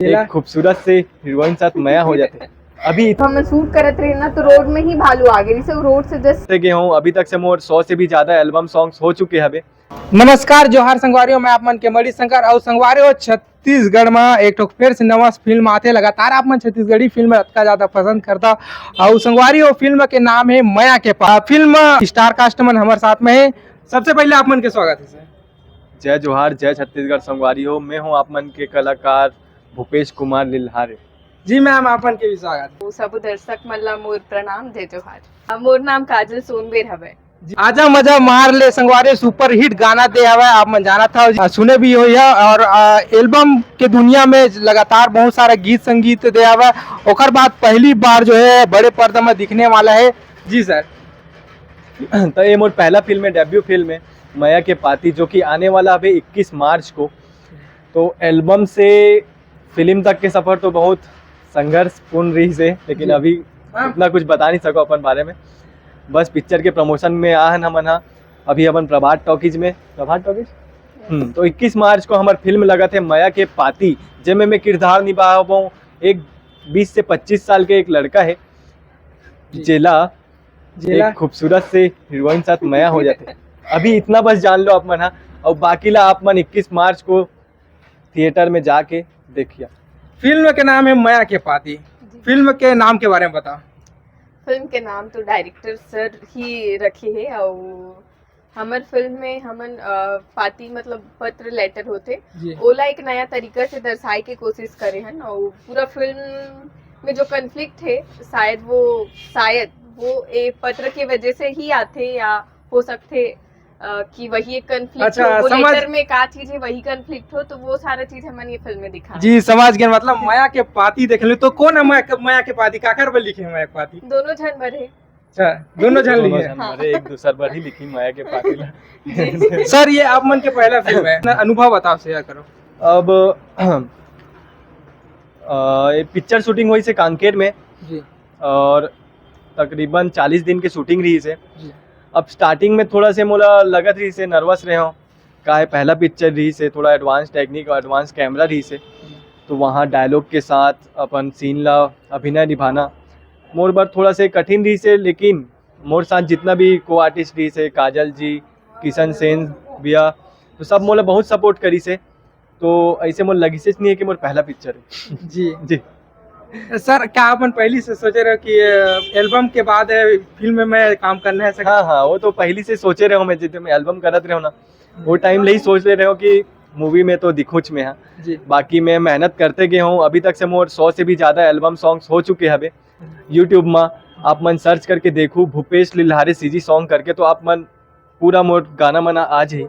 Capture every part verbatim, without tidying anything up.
एक खूबसूरत से हीरोइन साथ मया हो जाथे। अभी हम शूट करत रहे ना, तो रोड में ही भालू आ गए, जैसे रोड से जस्ट। गे हूँ, अभी तक से मोर सौ से भी ज्यादा एल्बम सॉन्ग्स हो चुके हवे। नमस्कार, जोहार संगवारी हो, मैं आप मन के मणि शंकर। अउ संगवारी हो, छत्तीसगढ़ में एक ठो फिर से नवा फिल्म आथे। लगातार आप मन छत्तीसगढ़ी फिल्म अतका ज्यादा पसंद करता, अउ संगवारी हो, फिल्म के नाम है मया के पाती। फिल्म स्टार कास्ट मन हमारे साथ में है। सबसे पहले आप मन के स्वागत है सर। जय जोहार, जय छत्तीसगढ़ संगवारी हो, मैं हूँ आप मन के कलाकार भूपेश कुमार लिल्हारे। जी मैम, आप मन के भी स्वागत। ओ सबो दर्शक मन ला मोर प्रणाम, जय जोहार। अ, मोर नाम काजल सोनबेर हवे। जी, आजा मजा मार ले संगवारी, सुपरहिट गाना दे हवे, आप मन जानत हव, अ, सुने भी हो यह, और, अ, एल्बम के दुनिया में लगातार बहुत सारा गीत संगीत दे हवे। ओकर बाद पहली बार जो है बड़े पर्दा में दिखने वाला है। जी सर। तो ये मोर पहला फिल्म है, डेब्यू फिल्म है मया के पाती, जो कि आने वाला हवे इक्कीस मार्च को। तो एल्बम से फिल्म तक के सफर तो बहुत संघर्षपूर्ण रहिस हे, लेकिन जी। अभी हाँ। उतना कुछ बता नहीं सको अपन बारे में। बस पिक्चर के प्रमोशन में आहन हमन हा, अभी अपन प्रभात टॉकीज में, प्रभात टॉकीज? हम्म, तो इक्कीस मार्च को हमार फिल्म लगत है मया के पाती, जेमे मैं किरदार निभावों एक बीस से पच्चीस साल के एक लड़का है, जी। जेला जेला एक खूबसूरत से हीरोइन साथ मया हो जाथे। अभी इतना बस जान लो आप मन हा, और बाकी ला आप मन इक्कीस मार्च को थिएटर में जाके देखिया। फिल्म के नाम है मया के पाती। जी। फिल्म के नाम के बारे में बताओ। फिल्म के नाम तो डायरेक्टर सर ही रखे हे, और हमर फिल्म में हमन, अ, पाती मतलब पत्र लेटर होथे, जी। ओला एक नया तरीका से दर्शाए के कोशिश करे हन, और पूरा फिल्म में जो कॉन्फ्लिक्ट है, शायद वो, शायद वो ए पत्र के वजह से ही आथे, या हो सकथे, अ, कि वही एक कॉन्फ्लिक्ट अच्छा, हो, वो समझ लेटर में का चीज है, वही कॉन्फ्लिक्ट हो, तो वो सारा चीज हमन ये फिल्म में दिखा। जी, समझ गए। मतलब मया के पाती देख ले, तो कौन है मया के, मया के पाती? काकर बर लिखे मया के पाती? दोनों झन बर है। अच्छा, दोनों झन दोनों लिखे। झन बर है, एक दूसर बर ही लिखी मया के पाती ला। जी। सर, ये आप मन के पहला फिल्म है ना, अनुभव बताओ, शेयर करो। अब, अ, ये पिक्चर शूटिंग होइस हे कांकेर में। जी। और तकरीबन चालीस दिन के शूटिंग रहिस हे। जी। अब स्टार्टिंग में थोड़ा से मोला लगत रहिस हे, नर्वस रहे हो, काहे पहला पिक्चर रहिस हे, थोड़ा एडवांस टेक्निक और एडवांस कैमरा रहिस हे, तो वहाँ डायलॉग के साथ अपन सीन ला अभिनय निभाना मोर बर थोड़ा से कठिन रहिस हे, लेकिन मोर साथ जितना भी को आर्टिस्ट रहिस हे, काजल जी, किशन सेन भैया, तो सब मोला बहुत सपोर्ट करिस हे। तो ऐसे मोर लगिस नहीं है कि मोर पहला पिक्चर है। जी। जी। सर, का अपन पहली से सोचे रहे कि, अ, एल्बम के बाद, अ, फिल्म में काम करना है सर? हाँ, हाँ, वो तो पहली से सोचे रहे हो, मैं जितने मैं एल्बम करत रहे हो ना, वो टाइम ले ही सोच ले रहे हो कि मूवी में तो दिखूच में, हाँ। जी। बाकी मैं मेहनत करते गए हूँ, अभी तक से मोर सौ से भी ज्यादा एल्बम सॉन्ग्स हो चुके हवे। YouTube में आप मन सर्च करके देखू भूपेश लिल्हारे सीजी सॉन्ग करके, तो आप मन पूरा मोर गाना मना आ जाही,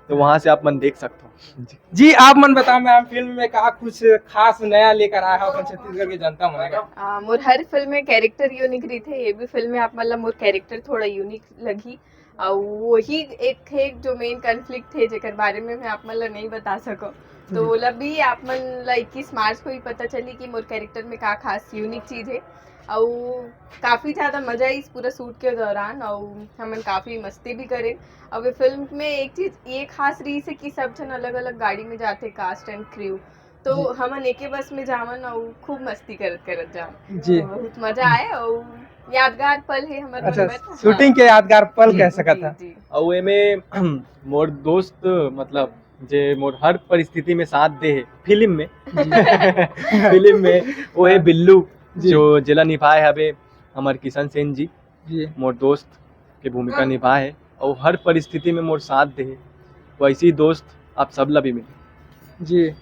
तो वहाँ से आप मन देख सकते हो। जी। जी, आप मन बताओ मैम, फिल्म में का कुछ खास नया लेकर आया हो अपन छत्तीसगढ़ के जनता मन बर? आ, मोर हर फिल्म में कैरेक्टर यूनिक रहिथे, ये भी फिल्म में आप मन ला मोर कैरेक्टर थोड़ा यूनिक लगही। और वही एक थे जो मेन कॉन्फ्लिक्ट थे, जेकर बारे में मैं आप मन ला नहीं बता सको, तो जी। ओला भी आप मन ला इक्कीस मार्च को ही पता चली कि मोर कैरेक्टर में का खास यूनिक चीज है। और काफी ज्यादा मजा आई इस पूरा शूट के दौरान, और हमन काफी मस्ती भी करे। और ये फिल्म में एक चीज ये खास रहिस हे कि सब झन अलग-अलग गाड़ी में जाथे, कास्ट एंड क्रू, तो जी। हमन एके बस में जावन और खूब मस्ती करत करत जावन। जी। तो बहुत मजा आए और यादगार पल है हमर अच्छा, मन में। शूटिंग हाँ। के यादगार पल जी, कह सकत जी, हा। जी। और एमे मोर दोस्त, मतलब, जे मोर हर परिस्थिति में साथ दे हे फिल्म में, जी। फिल्म में वो है बिल्लू, जी। जो जेला निभाए हवे हमर किशन सेन जी। जी। मोर दोस्त के भूमिका निभाए हे और हर परिस्थिति में मोर साथ दे हे। वैसे ही दोस्त आप सब ला भी मिले। जी।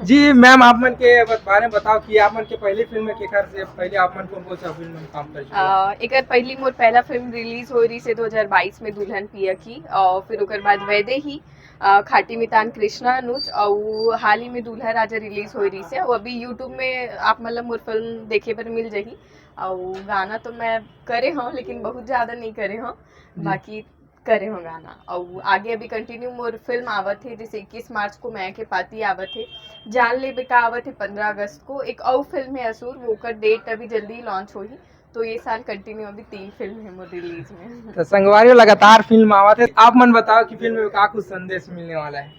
जी मैम, आप मन के बारे में बताओ कि आप मन के पहली फिल्म में केकर से पहले आप मन कौन कौन सा फिल्म में काम कर चुके हो? अ, एकर पहली मोर पहला फिल्म रिलीज होए रहिस हे दो हज़ार बाईस में दुल्हन पिया की, और फिर ओकर बाद वैदेही, अ, खाटी मितान कृष्णा अनुज, और हाल ही में दूल्हा राजा रिलीज होए रहिस हे। और अभी YouTube में आप मन ला मोर फिल्म देखे बर मिल जाही। और गाना तो मैं करे हूँ, लेकिन बहुत ज्यादा नहीं करे हूँ, जी। बाकी करे हो गाना। और आगे अभी कंटिन्यू मोर फिल्म आवत है, जैसे इक्कीस मार्च को मया के पाती आवत है, जान ले बेटा आवत है पन्द्रह अगस्त को, एक और फिल्म है असुर, वो ओकर डेट अभी जल्दी ही लॉन्च होही। तो ये साल कंटिन्यू अभी तीन फिल्म है मोर रिलीज में। तो संगवारी हो लगातार फिल्म आवत है, आप मन बताओ कि फिल्म में का कुछ संदेश मिलने वाला है?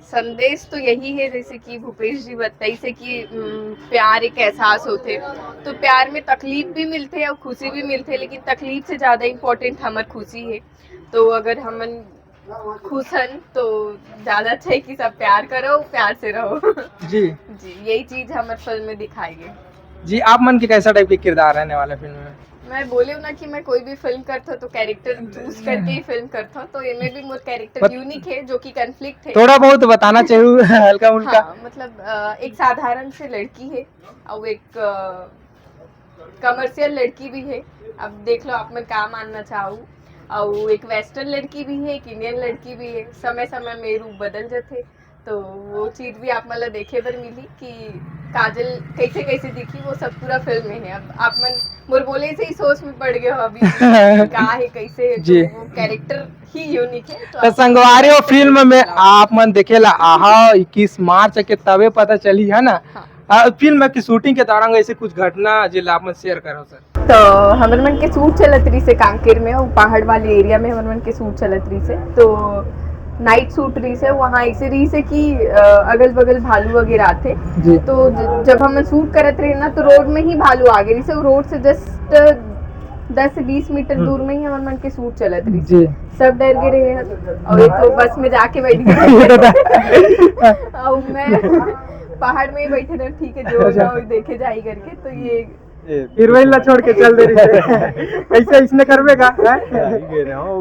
संदेश तो यही है, जैसे कि भूपेश जी बताइस हे कि, उम, प्यार एक एहसास होथे, तो प्यार में तकलीफ भी मिलथे और खुशी भी मिलथे, लेकिन तकलीफ से ज्यादा इम्पोर्टेंट हमर खुशी है। तो अगर हमन खुश हन तो ज्यादा अच्छा है कि सब प्यार करो, प्यार से रहो। जी। जी, यही चीज हमर फिल्म में दिखाई है। जी, आप मन के कैसा टाइप के किरदार रहने वाला है फिल्म में? मैं बोले हूँ ना कि मैं कोई भी फिल्म करता हूँ तो कैरेक्टर चूज करके ही फिल्म करता हूँ, तो ये में भी मोर कैरेक्टर बत- यूनिक है, जो कि कॉन्फ्लिक्ट है। थोड़ा बहुत बताना चाहिए हल्का फुल्का। हाँ, मतलब अ, एक साधारण से लड़की है और एक कमर्शियल लड़की भी है। अब देख लो आप मन का मानना चाहू। और एक वेस्टर्न लड़की भी है, एक इंडियन लड़की भी है। समय समय में रूप बदल जाते, तो वो चीज भी आप मन ला देखे बर मिली कि काजल कैसे कैसे दिखी, वो सब पूरा फिल्म में है। अब आप मन मोर बोले से ही सोच में पड़ गए हो अभी कि का है, कैसे है, जी। तो वो कैरेक्टर ही यूनिक है। तो संगवारी हो, फिल्म में आप मन देखे ला आहा इक्कीस मार्च के, तबे पता चली, है ना? हाँ। आ, फिल्म की शूटिंग के दौरान ऐसे कुछ घटना जेला आप मन शेयर करो सर। तो हमर मन के शूट चलत रही से कांकेर में, वो पहाड़ वाले एरिया में हमर मन के शूट चलत रही से। तो नाइट शूट रही से, वहाँ ऐसे रही से कि अगल बगल भालू वगैरह आते। जी। तो ज- जब हम शूट करत रहे ना, तो रोड में ही भालू आ गए रही से। रोड से जस्ट दस से बीस मीटर हम्म। दूर में ही हमर मन के शूट चलत रही से। जी। सब डर गए रहे हैं और ये तो बस में जाके बैठ गए। ये तो था। और मैं पहाड़ में ही बैठे रहे, ठीक है, जो अच्छा। होगा वो देखे जाई करके। तो ये हीरोइन ला छोड़ के चल दे रही है। कैसे इसने करबे का, हैं? नहीं, गिरे हो,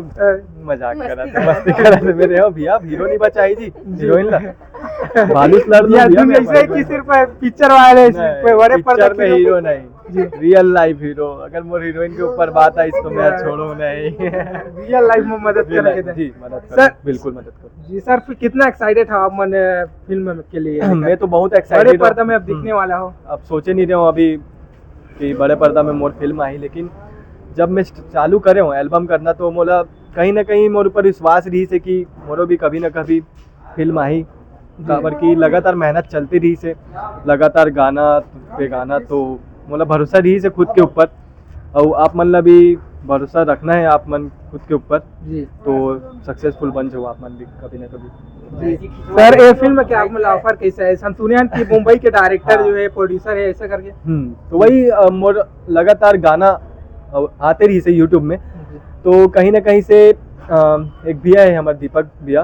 मजाक मस्ती करा करा था, मस्ती करा था मेरे हो भैया, अब हीरो नहीं बचा है जी, हीरोइन ला। जी। भालू से लड़ लो या भैया, तुम मैं ऐसे हमारे कि सिर्फ पिक्चर वाले, नहीं, बड़े पर्दा पिक्चर में के हीरो नहीं, जी। Real life hero. अगर मोर हीरोइन के ऊपर बात आई तो मैं छोड़ो नहीं। रियल लाइफ में मदद रियल करके लाइफ, दे। जी, मदद सर- करो, बिल्कुल मदद करो। जी सर, फिर कितना एक्साइटेड हो आप मन फिल्म के लिए? मैं तो बहुत बड़े एक्साइटेड पर्दा में अब दिखने वाला हो। अब सोचे नहीं रहे हूँ अभी कि बड़े पर्दा में मोर फिल्म आई, लेकिन जब मैं चालू करे हूँ एल्बम करना, तो मोला कहीं ना कहीं मोर ऊपर विश्वास रही से कि मोरो भी कभी ना कभी फिल्म आई। काबर कि लगातार मेहनत चलती रही से, लगातार गाना पे गाना, तो मोला भरोसा रही से खुद के ऊपर, और आप मन ला भी भरोसा रखना है आप मन खुद के ऊपर, जी। तो सक्सेसफुल बन जाओ आप मन भी कभी ना कभी। सर, ये फिल्म के आप मन ला ऑफर कैसे है? हम सुने हैं कि मुंबई के डायरेक्टर जो है, प्रोड्यूसर है, ऐसा करके। हम्म, तो वही अ, मोर लगातार गाना अ, आते रही से यूट्यूब में, तो कहीं ना कहीं से अ, एक भैया है हमारे दीपक भैया,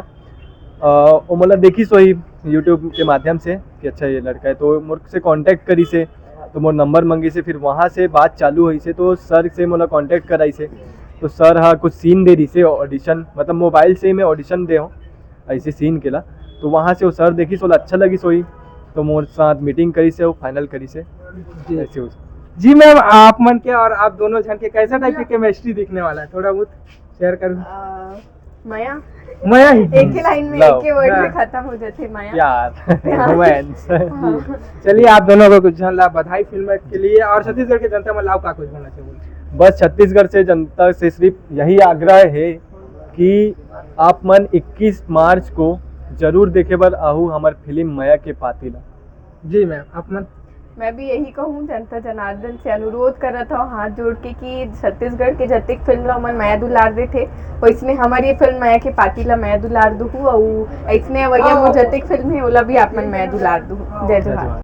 अ, वो मतलब देखी सोई यूट्यूब के माध्यम से कि अच्छा ये लड़का है, तो मोर से कांटेक्ट करी से, तो मोर नंबर मंगी से, फिर वहाँ से बात चालू हुई से, तो सर से मोला कांटेक्ट कराई से, तो सर हा कुछ सीन दे रही से ऑडिशन, मतलब मोबाइल से ही मैं ऑडिशन दे हूँ ऐसे सीन के ला, तो वहाँ से वो सर देखी से, ओला अच्छा लगी सोई, तो मोर साथ मीटिंग करी से, वो फाइनल करी से, जी। ऐसे हो। जी मैम, आप मन के और आप दोनों जन के कैसा टाइप की केमिस्ट्री दिखने वाला है, थोड़ा बहुत शेयर करूँ? अ, मया। मया ही। एक ही लाइन में, Love। एक ही वर्ड में हाँ। खत्म हो जाते, मया। प्यार, रोमांस। हाँ। चलिए, आप दोनों को कुछ झन ला बधाई फिल्म के लिए, और छत्तीसगढ़ के जनता मन ला का कुछ बोलना चाहिए? बस छत्तीसगढ़ से जनता से सिर्फ यही आग्रह है कि आप मन इक्कीस मार्च को जरूर देखे बर आहू हमर फिल्म मया के पाती ला। जी मैम, आप मन? मैं भी यही कहूँ, जनता जनार्दन से अनुरोध करत हूँ हाथ जोड़ के कि छत्तीसगढ़ के जतिक फिल्म ला मन मया दुलार देथे, वैसने हमारी ये फिल्म मया के पाती ला मया दुलार दुहू, और ऐसने अवैया मोर जतिक फिल्म है, ओला भी आप मन मया दुलार दुहू। जय जोहार।